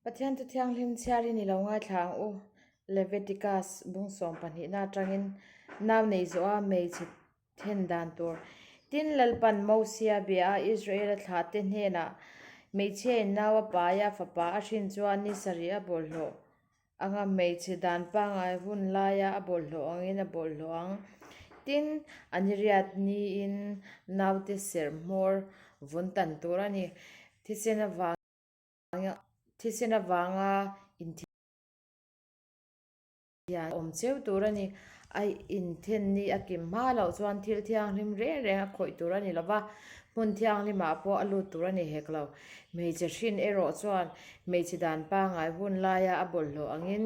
Pathian Thu Thianghlim chhiarin i lo ngaithla ang u. Leviticus bung sawm pahnihna atangin nau nei zawha hmeichhe then dan tur. Tin, Lalpan Mosia bia a Israela thlahte hnenah, Hmeichhiain nau a pai a, fapa a hrin chuan ni sarih a bawlhhlawh anga hmeichhe dan pangngai hun laia a bawlhhlawh angin a bawlhhlawh ang. Tin, a ni riat niin naute serh hmawr vun tan tur a ni. Thisen avang thisen avanga inthian awm cheu tur a ni. A inthen ni a kim hma loh chuan thil thianghlim reng reng a khawih tur a ni lo va, hmun thianghlimah pawh a lut tur a ni hek lo. Hmeichhe hrin erawh chuan hmeichhe dan pangngai hun laia a bawlhhlawh angin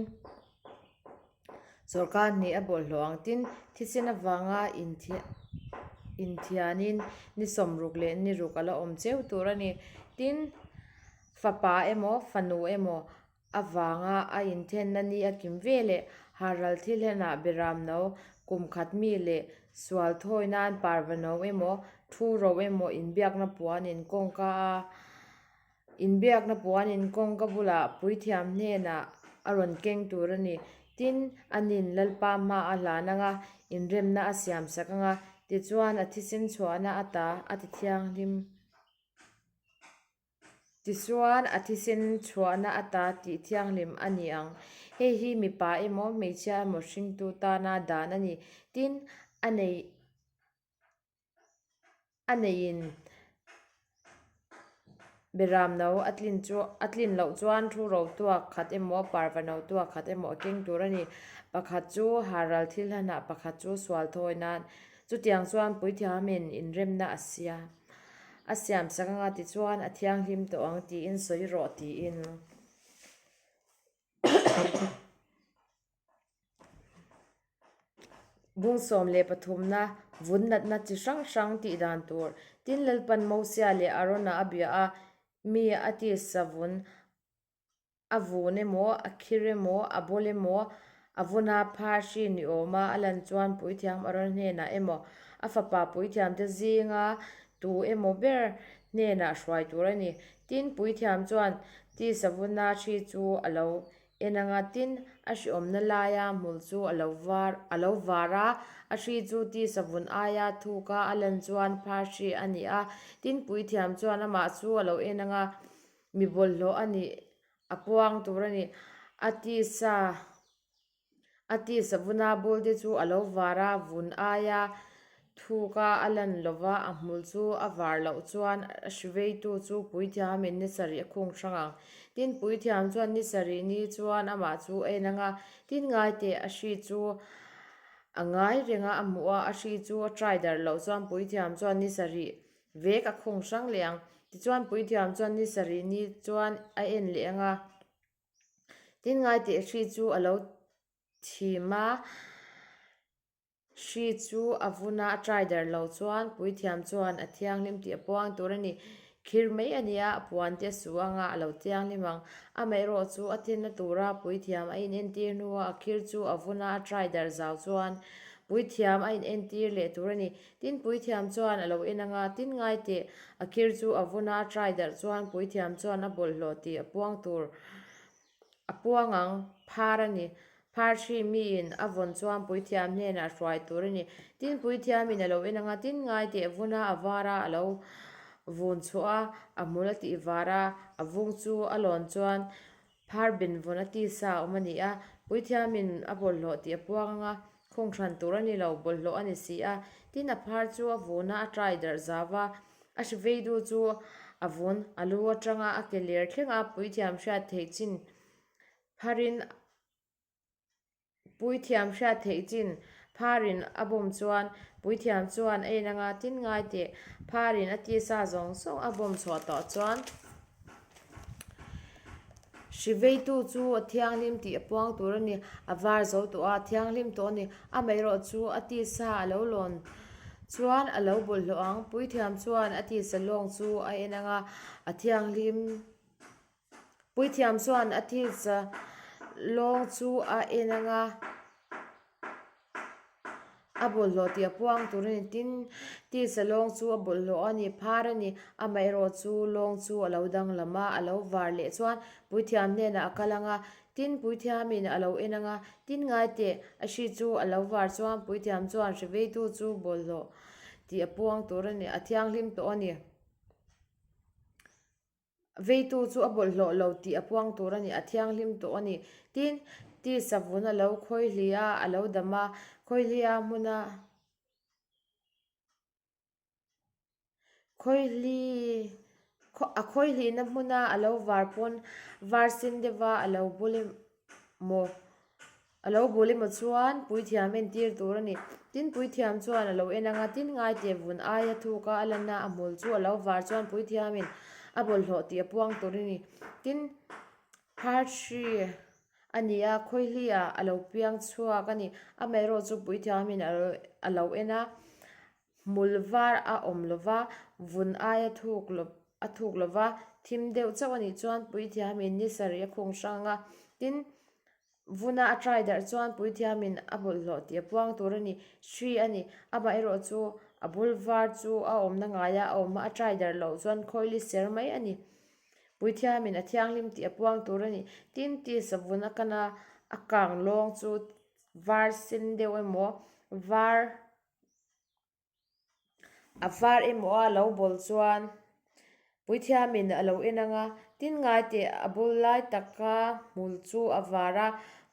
Sawrkar hnih a bawlhhlawh ang tin, thisen avanga inthianin ni sawmruk leh ni ruk a la awm cheu tur a ni. Tin, fapa emaw, fanu emaw avanga a inthenna ni a kim ve leh haral thil henah beram no, kum khat mi leh sual thawi nan parva no emaw, thu ro emaw inbiakna puanin kawngka a Inbiakna puanin kawngka bulah puithiam hnenah a rawn keng tur a ni. Tin, anin Lalpa hma a hlan anga, inremna a siam sak anga, tichuan a thisen chhuahna ata a ti thianghlim. Tichuan a thisen chhuahna ata tih thianghlim a ni ang. Hei hi mipa emaw hmeichhia emaw hringtu tana dan a ni. Tin, a nei. A neiin beram no a tlin chu a tlin loh chuan thu ro tuak khat emaw parva no tuak khat emaw a keng tur a ni. Pakhat chu haral thil hlanah pakhat chu sual thawi nan chutiang chuan puithiamin inremna a siam a siam sak anga tichuan a thianghlim tawh ang tiin sawi rawh tiin. Bung 13 vun natna chi hrang hrang tih dan tur. Tin, Lalpan Mosia leh Arona a bia a, Mi a tisa vun a vun emaw, a khir emaw, a bawl emaw, a vuna phar hri ni awma a lan chuan Puithiam Arona hnenah emaw, a fapa Puithiamte zinga tu emaw ber hnenah hruai tur a ni. Tin, Puithiam chuan tisa vuna hri chu a lo En anga tin, a hriawmna laia hmul chu a lo var a lo var a, a hri chu tisa vun aia thuk a a lan chuan phar hri a ni a. Tin, puithiam chuan amah chu a lo en anga mi bawlhhlawh a nih a puang tur a ni. A tisa A tisa vuna bul te chu a lo var a, vun aia thuk a a lan lo va, a hmul chu a var loh chuan a hri veitu chu puithiamin ni sarih a khung hrang ang. Tin, puithiam chuan ni sarih ni chuan amah chu a en ang a, tin ngai teh a hri chu a ngai reng a, a hmuh a, a hri chu a try darh loh chuan puithiam chuan ni sarih vek a khung hrang leh ang. Tichuan puithiam chuan ni sarih ni chuan a en leh ang a. Tin ngaiteh hri chu a lo thim a, hri chu a vun a, a try der lo chuan puithiam chuan a thianghlim tih a puang tur a ni. Khir mai a nia, a puan te a su anga a lo thianghlim ang. Amaherawh chu a thenna tura puithiam a inentir hnua a khir chu a vun a, a try der zau chuan puithiam a inentir leh tur a ni. Tin puithiam chuan a lo en anga, tin ngaiteh a khir chu a vun a, a try darh chuan puithiam chuan a bawlhhlawh tih a puang tur a puang ang, phar a ni. Phar hri miin a vawn chuan puithiam hnenah hruai tur a ni. Tin puithiamin a lo en anga, tin ngaiteh vun a, a var a, a lo vun chhuah a, a hmul a tih var a, a vung chu a lawn chuan Phar benvawn a tisa a awm a ni a, puithiamin a bawlhhlawh tih a puang ang a, khawng hran tur a ni lo, bawlhhlawh a ni si a. Tin, a phar chu a vun a, a trai darh zau a, a hri vei du chu a vun, a lu atanga a ke ler thleng a, puithiam hriat theih chin pharin Puithiam hriat theih chin Pharin a bawm chuan Puithiam chuan a en anga tin ngai teh Pharin a tisa zawng zawng a bawm chhuah tawh chuan hri veitu chu a thianghlim tih a puang tur a ni. A var zo tawh a, a thianghlim tawh a ni. Amaherawh chu a tisa a lo lawn chuan a lo bawlhhlawh ang. Puithiam chuan a tisa lawng chu a en anga a thianghlim. Puithiam chuan a thilsa lawng chu a en ang a. A bawlhhlawh tih a puang tur a ni. Tin, tisa lawng chu a bawlhhlawh a ni, phar a ni. Amaherawhchu lawng chu a lo danglam a, a lo var leh chuan puithiam hnenah a kal ang a. Tin, puithiamin a lo en ang a, tin ngai teh, a hri chu a lo var chuan puithiam chuan hri veitu chu bawlhhlawh tih a puang tur a ni, a thianghlim tawh a ni. Veitu chu a bawlhhlawh lo tih a puang tur a ni, a thianghlim tawh a ni. Tin, tisa vun a lo khawihli a, a lo dam a, khawihlia hmuna khawihli a khawihlihna hmuna a lo var pawn var sen deuha a lo bul emaw A lo bul emaw chuan puithiam entir tur a ni. Tin, puithiam chuan a lo en ang a, tin ngaite vun aia thuk a, a lan a, a hmul chu a lo var chuan puithiamin a bawlhhlawh tih a puang tur a ni. Tin, phar hri a ni a, khawihli ah a lo piang chhuak a ni. Amaherawh chu puithiamin a lo en a, hmul var a awm lo va, vun aia thuk lo a thuk lo va, thim deuh chauh a nih chuan puithiamin ni sarih a khung hrang ang a. Tin, Vuna a try darh chuan puithiamin a bawlhhlawh tih a puang tur a ni. Hri a ni. Amah erawh chu a bul var chu a awmna ngaia a awm a, a try darh loh chuan khawili ser mai a ni. Puithiamin a thianghlim tih a puang tur a ni. Tin, tisa vun a kan a, a kang lawng chu var sen deuh emaw, var. A var emaw a lo bawl chuan puithiamin a lo en ang a, tin ngai teh a bul lai taka hmul chu a var a,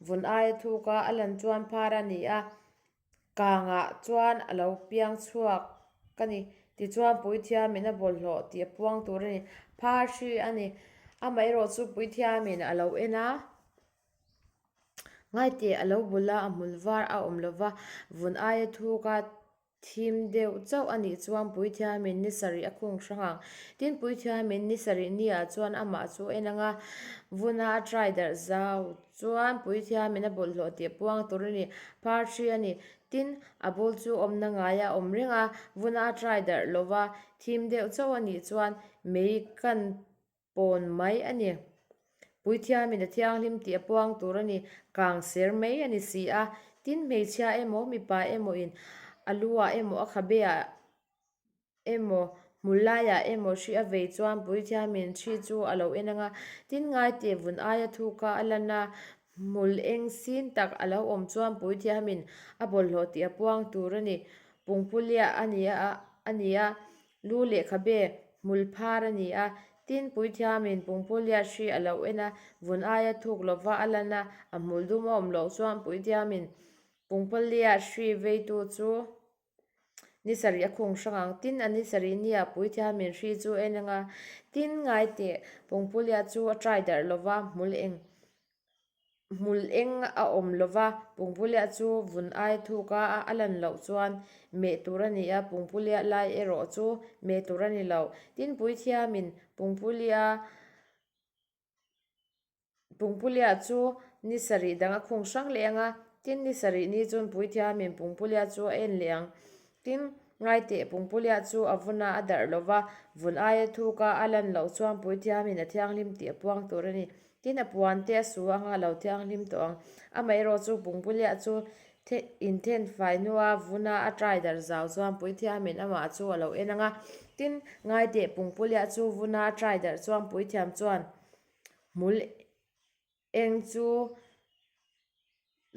vun aia thuk a, a lan chuan phar a ni a, kangah chuan a lo piang chhuak a ni. Tichuan puithiamin a bawlhhlawh tih a puang tur a ni. Phar hri a ni. Amaherawhchu puithiamin a lo en a. Ngaiteh a lo bul a, a hmul var a awm lo va, vun aia thuk a thim deuh chauh a nih chuan Puithiamin ni sarih a khung hrang ang. Tin, Puithiamin ni sarih ni ah chuan amah chu a en ang a, vuna a try darh zau chuan Puithiamin a bawlhhlawh tih a puang tur a ni, phar hri a ni. Tin, a bul chu awmna ngaia a awm reng a, vuna a try darh lo va, thim deuh chauh a nih chuan mei kan pawn mai a ni. Puithiamin a thianghlim tih a puang tur a ni, kang ser mai a ni si a. Tin, hmeichhia emaw, mipa emaw in a lu ah emaw, a khabe ah emaw, hmul lai ah emaw hri a vei chuan Puithiamin hri chu a lo en ang a. Tin, ngaite vun aia thuka a lan a, hmul eng sin tak a lo awm chuan Puithiamin a bawlhhlawh tih a puang tur a ni. Pungpuliah a ni a, a ni a. Lu lehkhabe hmul phar a ni a, tin puithiamin pungpulia hri a lo en a, vun aia thuk lova a lan a, a hmul dum a awm loh chuan puithiamin pungpulia hri veitu chu ni sarih a khung hrang ang. Tin, a ni sarih nia puithiamin hri chu a en ang a, tin ngaiteh pungpulia chu a try darh lova hmul eng Hmul eng a awm lova, pungpuliah chu vun ai thuk a, a lan loh chuan meh tur a ni a, pungpuliah lai erawh chu meh tur a ni lo. Tin, puithiamin pungpulia pungpuliah chu ni sarih dang a khung hrang leh ang a, tin ni sarih ni chuan puithiamin pungpuliah chu a en leh ang. Tin, ngaiteh pungpuliah chu a vun a, a darh lova, vun aia thuk a, a lan loh chuan puithiamin a thianghlim tih a puang tur a ni. Tin, a puan te a su anga a lo thianghlim tawh ang. Amaherawh chu pungpuliah chu inthen fai hnua vun a, a trai darh zau chuan puithiamin amah chu a lo en ang a. Tin, ngaiteh pungpuliah chu vun a, a trai darh chuan puithiam chuan hmul eng chu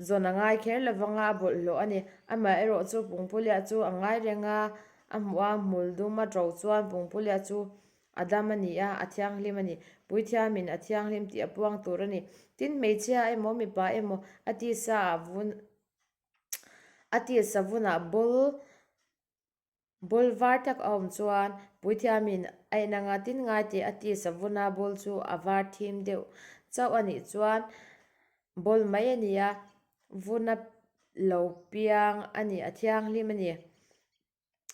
Zawn a ngai kher lo vanga a bawlhhlawh a ni. Amaherawh chu Pungpulia chu a ngai reng a, a hmuh a, hmul dum a ṭo chuan Pungpulia chu a dam a ni a, a thianghlim a ni. Puithiamin a thianghlim tih a puang tur a ni. Tin, hmeichhia emaw mipa emaw a tisa ah vun a tisa vunah bawl Bawl var tak a awm chuan puithiamin a en anga tin ngai teh a tisa vuna bawl chu a var thim deuh chauh a nih chuan bawl mai a ni a, vuna lo piang a ni, a thianghlim a ni.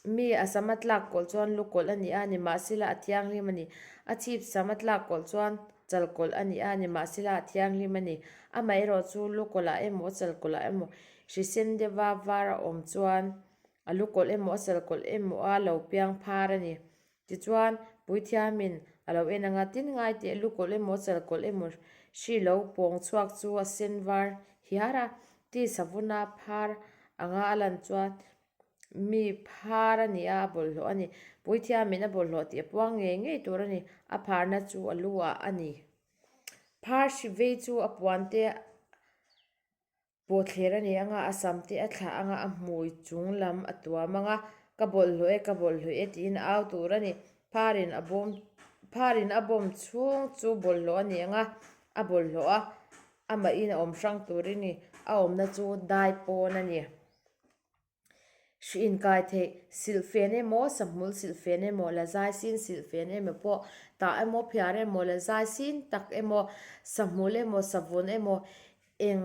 Mi a sam a tlak kawlh chuan lu kawlh a ni a, nimahsela a thianghlim a ni. A chhip sam a tlak kawlh chuan chal kawlh a ni a, nimahsela a thianghlim a ni. Amaherawh chu lu kawlh ah emaw chal kawlh ah emaw hrisen deuha var a awm chuan A lu kawlh emaw a sal kawlh emaw a lo piang phar a ni. Tichuan, Puithiamin a lo en anga tin ngai teh lu kawlh emaw a sal kawlh emaw hri lo pawng chhuak chu a sen var hiar a, tisa vuna phar anga a lan chuan mi phar a ni a, a bawlhhlawh a ni. Puithiamin a bawlhhlawh tih a puang ngei ngei tur a ni. A pharna chu a lu ah a ni. Phar hri vei chu a puan te Pawhthler a ni anga, a sam te a thlah anga, a hmui chung lam a tuam anga, ka bawlhhlawh e, ka bawlhhlawh e tiin a au tur a ni. Pharin a bawm pharin a bawm chhung chu bawlhhlawh a ni anga, a bawlhhlawh a, amahin a awm hrang tur a ni. A awmna chu dai pawn a ni. Hri inkai theih, silhfen emaw, sahmul silhfen emaw, la zai sin silhfen emaw pawh, tah emaw, phiar emaw, la zai sin tak emaw, sahmul emaw, savun emaw, eng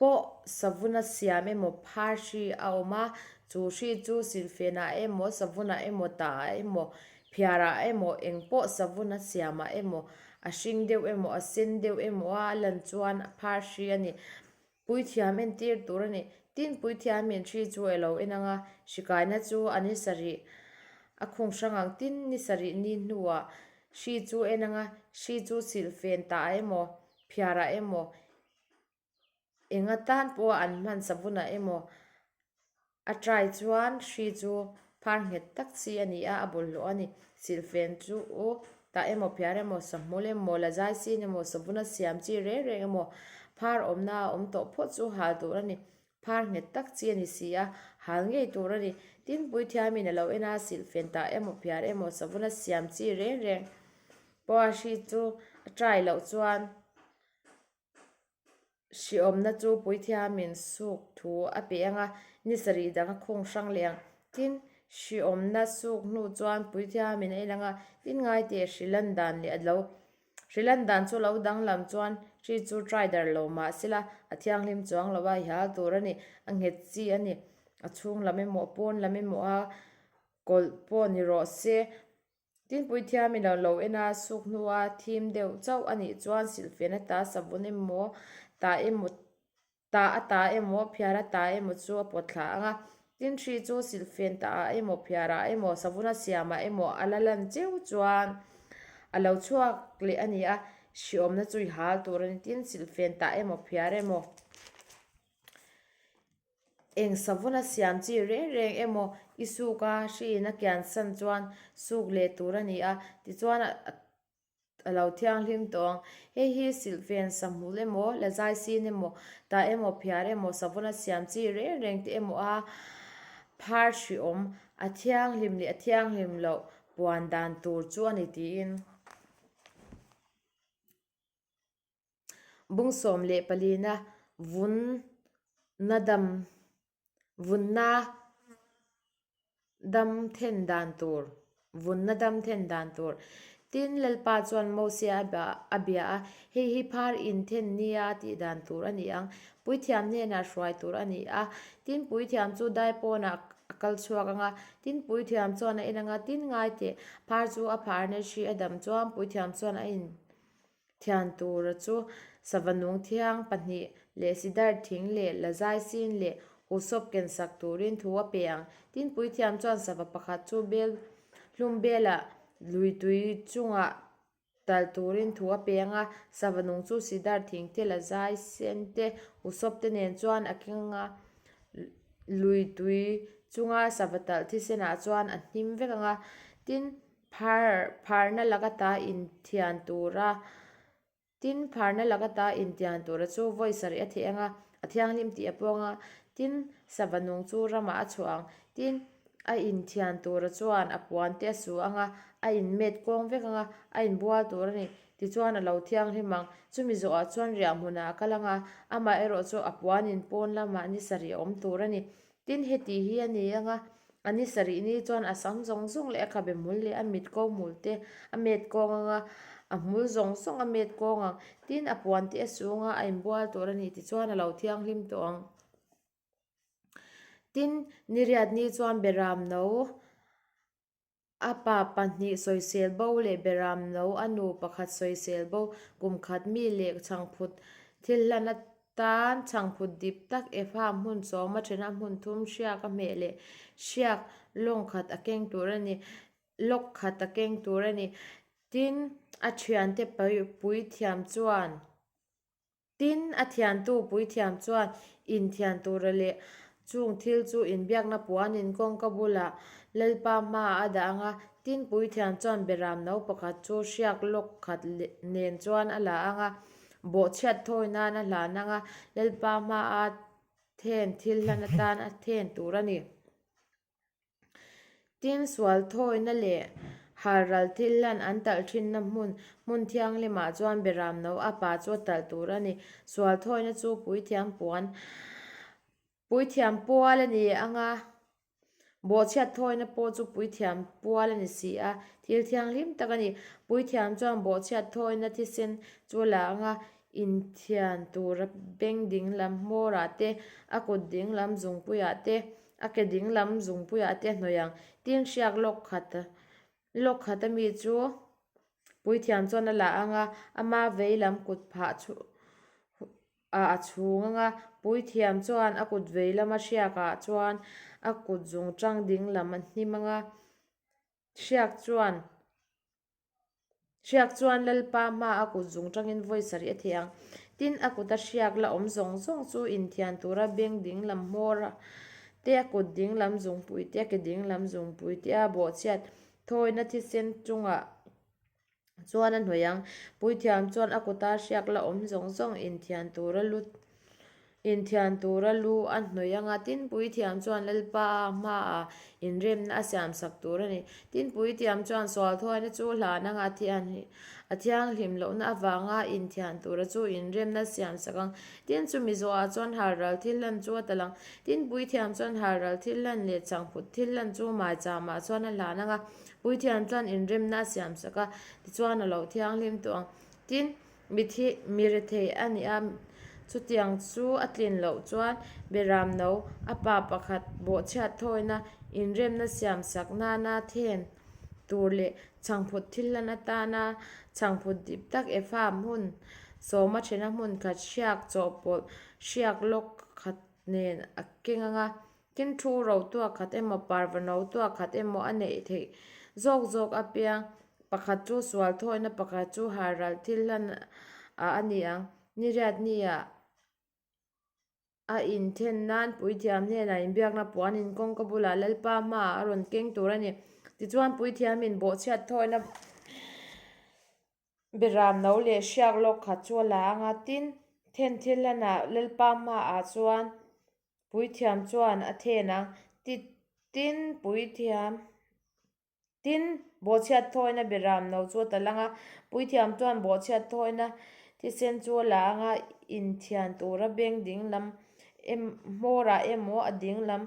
pawh savuna siam emaw phar hri a awm a, chu hri chu silhfenah emaw, savunah emaw, tahah emaw, phiarah emaw, eng pawh savuna siamah emaw, A hring deuh emaw a sen deuh emaw a lan chuan a phar hri a ni. Puithiam entir tur a ni. Tin, puithiamin hri chu a lo en ang a, hri kaina chu a ni sarih a khung hrang ang. Tin, ni sarih ni hnuah hri chu en ang a, hri chu silhfen tah emaw, phiarah emaw, Enga tan pawh an hman savunah emaw a try chuan hri chu phar nghet tak chi a ni a, a bawlhhlawh a ni. Silhfen chu tah emaw phiar emaw sahmul emaw la zai sin emaw savuna siam chi reng reng emaw phar awmna a awm tawh phawt chu hal tur a ni. Phar nghet tak chi a ni si a, hal ngei tur a ni. Tin, puithiamin a lo en a, silhfen tah emaw phiar emaw savuna siam chi reng reng pawha hri chu a try loh chuan Hriawmna chu puithiamin suk thu a pe ang a, ni sarih dang a khung hrang leh ang. Tin, hriawmna suk hnu chuan puithiamin a en ang a, tin ngai teh hri lan dan leh a lo hri lan dan chu lo danglam chuan hri chu try dar lo mah sela a thianghlim chuang lo a, i hal tur a ni, a nghet chi a ni, a chhung lam emaw a pawn lam emaw a kawlh pawh ni rawh se. Tin, puithiamin a lo en a, suk hnua thim deuh chauh a nih chuan silhfen ata savun emaw, tah emaw, tah a ta emaw, phiar a ta emaw chu a pawt thla ang a. Tin, hri chu silhfen tah ah emaw, phiar ah emaw, savun a siam ah emaw a la lan cheu chuan a lo chhuak leh a ni a, hri awmna chu i hal tur a ni. Tin, silhfen tah emaw, phiar emaw. Eng savun a siam chi reng reng emaw i suk a, hriin a kian san chuan suk leh tur a ni a, tichuan a lo thianghlim tawh ang. Hei hi silhfen sahmul emaw, lazai sin emaw, tah emaw, phiar emaw, savun a siam chi reng reng te emaw a phar hriawm, a thianghlim leh a thianghlim loh puan dan tur chu a ni tiin. Bung 14 na vun na dam vunna dam then dan tur vunna dam then dan tur Tin, Lalpa chuan Mosia a bia a, Hei hi phar in then nia tih dan tur a ni ang. Puithiam hnenah hruai tur a ni a. Tin, puithiam chu dai pawnah a kal chhuak ang a. Tin, puithiam chuan a en ang a, Tin, ngai teh, phar chu a pharna hri a dam chuan puithiam chuan a in Thian tura chu sava nung thiang pahnih leh sidar thing leh lazai sin leh husawp ken sak turin thu a pe ang. Tin, puithiam chuan sava pakhat chu bel hlum belah lui tui chungah tal turin thu a pe ang a, sava nung chu sidar thing te, lazai sen te, husawp te nen chuan a keng a, lui tui chunga sava talh thisenah chuan a hnim vek ang a. Tin, Phar, pharna laka ta inthian tura Tin, pharna laka ta intian tura chu vawi sarih a theh ang a, a thianghlim tih a pawng a, tin, sava nung chu ramah a chhuah ang. Tin, a inthian tura chuan a puan te a su ang a, a inmet kawng vek ang a, a inbual tur a ni. Tichuan a lo thianghlim ang. Chumi zawhah chuan riah hmunah a kal ang a, amaherawh chu a puanin pawn lamah ni sarih a awm tur a ni. Tin, heti hi a ni ang a, a ni sarih ni chuan a sam zawng zawng leh a khabe hmul leh a mit ko hmul te a met kawng ang a, a hmul zawng zawng a met kawng ang. Tin, a puan te a sung a, a inbual tur a ni tichuan a lo thianghlim tawh ang. Tin, niriat ni chuan beram no. A pa pahnih sawisel bo leh beram no a nu pakhat sawisel bo kum khat mi leh chhangphut thil hlan atan chhangphut dip tak epha hmun sawma thena hmun thum hriak a hmeh leh hriak lawng khat a keng tur a ni lawk khat a keng tur a ni. Tin, a thiante puithiam chuan. Tin, a thiantu puithiam chuan inthian tura leh chung thil chu inbiakna puanin kawngka bulah Lalpa hmaah a dah ang a. Tin, puithiam chuan beram no pakhat chu hriak lawk khat nen chuan a la ang a, bawhchhiat thawi nan a hlan ang a, Lalpa hmaa then thil hlan atan a then tur a ni. Tin, sual thawina leh halral thil hlan an talh thinna hmun, hmun thianghlimah chuan beram no a pa chu a talh tur a ni. Sual thawina chu puithiam puan, puithiam pual a ni ang a, bawhchhiat thawina pawh chu puithiam pual a ni si a, thil thianghlim tak a ni. Puithiam chuan bawhchhiat thawina thisen chu a la ang a, inthian tura beng dinglam hmawrah te, a kut dinglam zungpuiah te, A ke dinglam zungpuiah te a hnawih ang. Tin hriak lawk khat lawk khat ami chu puithiam chuan a la ang a, ama vei lam kut phah chhu ah a chhung ang a, puithiam chuan a kut vei lama hriak ah chuan a kut zung tang dinglam a hnim ang a, hriak chuan. Hriak chuan Lalpa hma a kut zung tangin vawi sarih a thei ang. Tin, a kuta hriak la awm zawng zawng chu inthian tura beng ding lam hmawr te, a kut ding lam zungpui te, a ke ding lam zungpui te a bawhchhiat thawina thisen chungah chuan a hnawih ang. Puithiam chuan a kuta hriak la awm zawng zawng inthian tura lut Inthian tura lu a hnawih anga tin puithiam chuan Lalpa hmaah inremna a siamsak tur a ni. Tin puithiam chuan sual thuaina chu hlan anga a thianghlim lohna avanga inthian tura chu inremna a siamsak ang. Tin chumi zawhah chuan halral thil hlan chu a tal ang. Tin puithiam chuan halral thil hlan leh changphut thil hlan chu maichamah chuan a hlan anga puithiam chuan inremna a siamsak a, tichuan a lo thianghlim tawh ang. Tin. Mithi, mi rethei a ni a, chutiang chu a tlin loh chuan Beram no, a pa pakhat bawhchhiat thawina inremna siam sak nana then tur leh chhangphut thil hlan atana chhangphut dip tak Epha hmun sawma thena hmun khat hriak chawhpawlh hriak lawk khat nen a keng ang a. Tin thu ro tuak khat emaw parva no tuak khat emaw a neih theih zawk zawk apiang pakhat chu sual thawina pakhat chu halral thil hlan ah a ni ang. Niriat nia a inthen nan puithiam hnenah inbiakna puanin kawngka bulah Lalpa hmaah a rawn keng tur a ni. Tichuan puithiamin bawhchhiat thawina Beram no leh hriak lawk khat chu a la ang a, tin then thil hlanah Lalpa hmaah chuan Puithiam chuan a then ang. Ti tin puithiam tin bawhchhiat thawina beram no chu a tal ang a. Puithiam chuan bawhchhiat thawina thisen chu a la ang a, inthian tura beng ding lam em hmawrah emaw a ding lam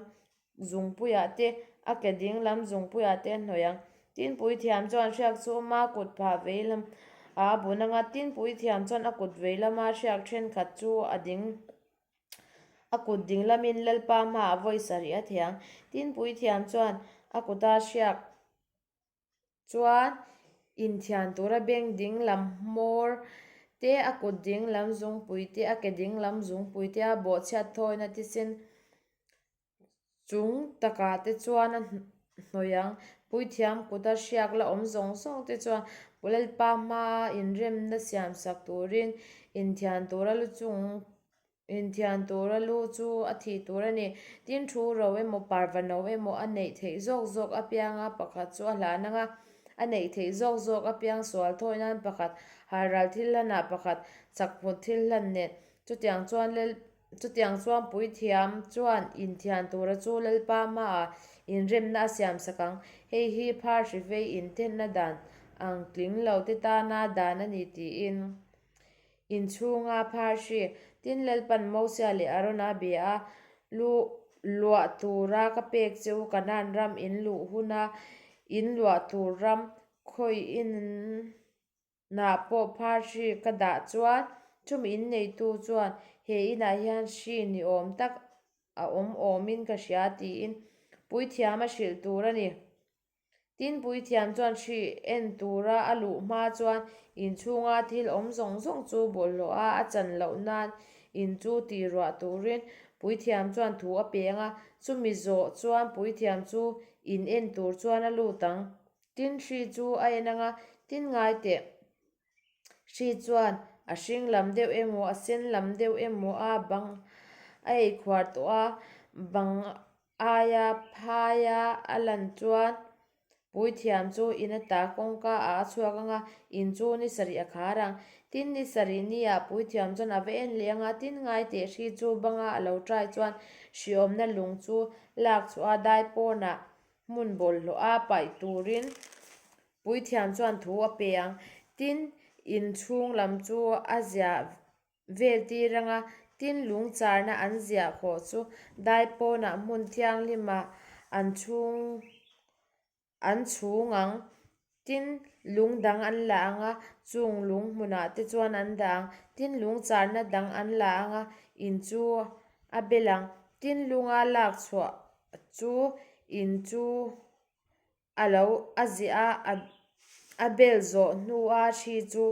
zungpuiah te a ke ding lam zungpuiah te a hnawih ang. Tin puithiam chuan hriak chu ama kut phah vei lam ah a bun ang a. Tin puithiam chuan a kut vei lama hriak thenkhat chu a ding. A kut ding lamin Lalpa hmaah vawi sarih a thiang. Tin puithiam chuan a kuta hriak chuan inthian tura beng ding lam hmawr te, a kut ding lam zungpui te, a ke ding lam zungpui te a bawhchhiat thawina thisen Chung takah te chuan a hnawih ang. Puithiam kuta hriak la awm zawng zawng te chuan Lalpa hmaa inremna siamsak turin inthian tura lu chung inthian tura lu chu a thih tur a ni. Tin thu ro emaw parva no emaw a neih theih zawk zawk apianga pakhat chu a hlan ang a, a neih theih zawk zawk apiang sual thawi nan pakhat, halral thil hlanah pakhat, chakphut thil hlan nen chutiang chuan Lal Chutiang chuan puithiam chuan inthian tura chu Lalpa hmaah inremna a siamsak ang. Hei hi phar hrivei inthenna dan ang tling lo te tana dan a ni tiin inchhunga phar hri tin Lalpan Mosia leh Arona a bia a, Lu luah tura ka pek che u Kanaan ram in luh huna in luah tur ram khawi in Nah pawh phar hri ka dah chuan chumi in neitu chuan he inah hian hri ni awm tak a awm awmin ka hria tiin puithiam a hrilh tur a ni. Tin puithiam chuan hri en tura a luh hma chuan inchhunga thil awm zawng zawng chu bawlhhlawh a a chan loh nan in chu tih ruah turin puithiam chuan thu a peng a, chumi zawh chuan puithiam chu in en tur chuan a lut ang. Tin hri chu a en ang a, tin ngai teh. Hri chuan a hring lam deuh emaw a sen lam deuh emaw a bang a eikhuar tawh a, bang aia phaia a lan chuan puithiam chu in ata kawngka ah a chhuak ang a, in chu ni sarih a khar ang. Tin ni sarih ni ah puithiam chuan a va en leh ang a, tin ngai teh hri chu banga a lo try chuan hriawmna lung chu lak chhuah a dai pawnah hmun bawlhhlawh a paih turin Puithiam chuan thu a pe ang. Tin, inchhung lam chu a ziah vel tir ang a, tin lung charna an ziah khawh chu dai pawnah hmun thianghlimah an chhung an chhung ang. Tin, lung dang an la ang a, chung lung hmunah te chuan an dah ang. Tin, lung charna dang an la ang a, in chu a bel ang. Tin, lunga lak chhuah chu in chu A lo a ziah a, a bel zawh hnua hri chu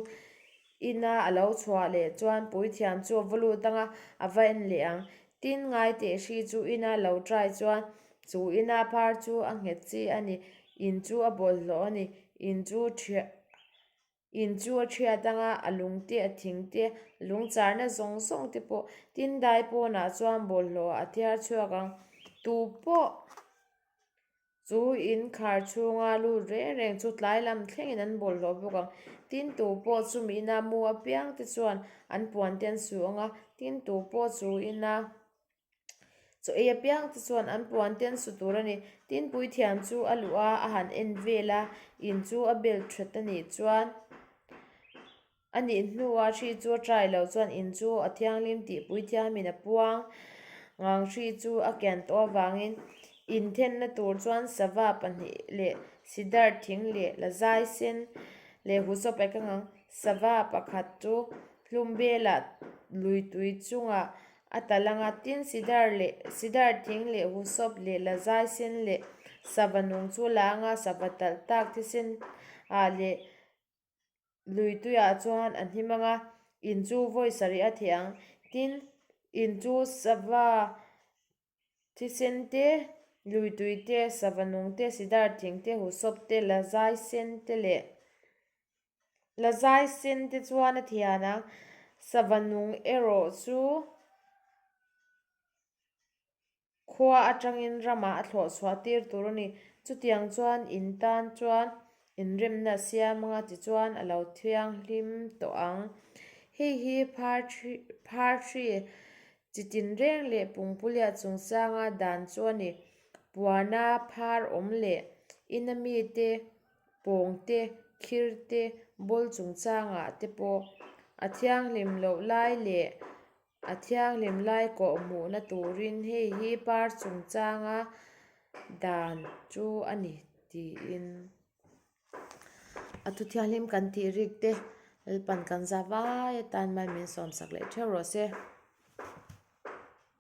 ina a lo chhuah leh chuan puithiam chu a va lut ang a, a va en leh ang. Tin, ngaiteh hri chu ina lo try chuan chu ina phar chu a nghet chi a ni, in chu a bawlhhlawh a ni, in chu thiah In chu a thiat ang a, a lung te, a thing te, lung charna zawng zawng te pawh tin dai pawnah chuan bawlhhlawh a thiar chhuak ang. Tu pawh chu in khar chhunga lut reng reng chu tlai lam thlengin an bawlhhlawh bawk ang. Tin tu pawh chumi ina mu apiang te chuan an puan te an su ang a, tin tu pawh chu ina Chaw ei apiang te chuan an puan te an su tur a ni. Tin puithiam chu a luh a, a han en vel a, in chu a bel that a nih chuan a nih hnuah hri chu a try loh chuan in chu a thianghlim tih puithiamin a puang ngang hri chu a kian tawh avangin inthenna tur chuan sava pahnih leh sidar thing leh lazai sen leh husawp a keng ang. Sava pakhat chu hlum belah lui tui chungah A tal anga tin sidar leh sidar thing leh husawp leh lazai sen leh sava nung chu la anga sava talh tak thisen ah leh lui tuiah chuan a hnim anga in chu vawi sarih a theh ang. Tin, in chu sava thisen te, lui tui te, sava nung te, sidar thing te, husawp te, lazai sen te leh Lazai sen te chuan a thian a, sava nung erawh chu khua atangin ramah a thlawh chhuah tir tur a ni. Chutiang chuan in tan chuan inremna a siam anga tichuan a lo thianghlim tawh ang. Hei hi phar hri chi tinreng leh pungpulia chungchanga dan chu a ni. Puana phar awm leh ina mite pawng te, khir te, bawl chungchangah te pawh a thianghlim loh lai leh a thianghlim lai kawh hmuhna turin hei hi par chungchanga dan chu a ni tiin a thu thianghlim kan tih rik te Lalpan kan za vai atan mai min sawmsak leh theuh rawh se.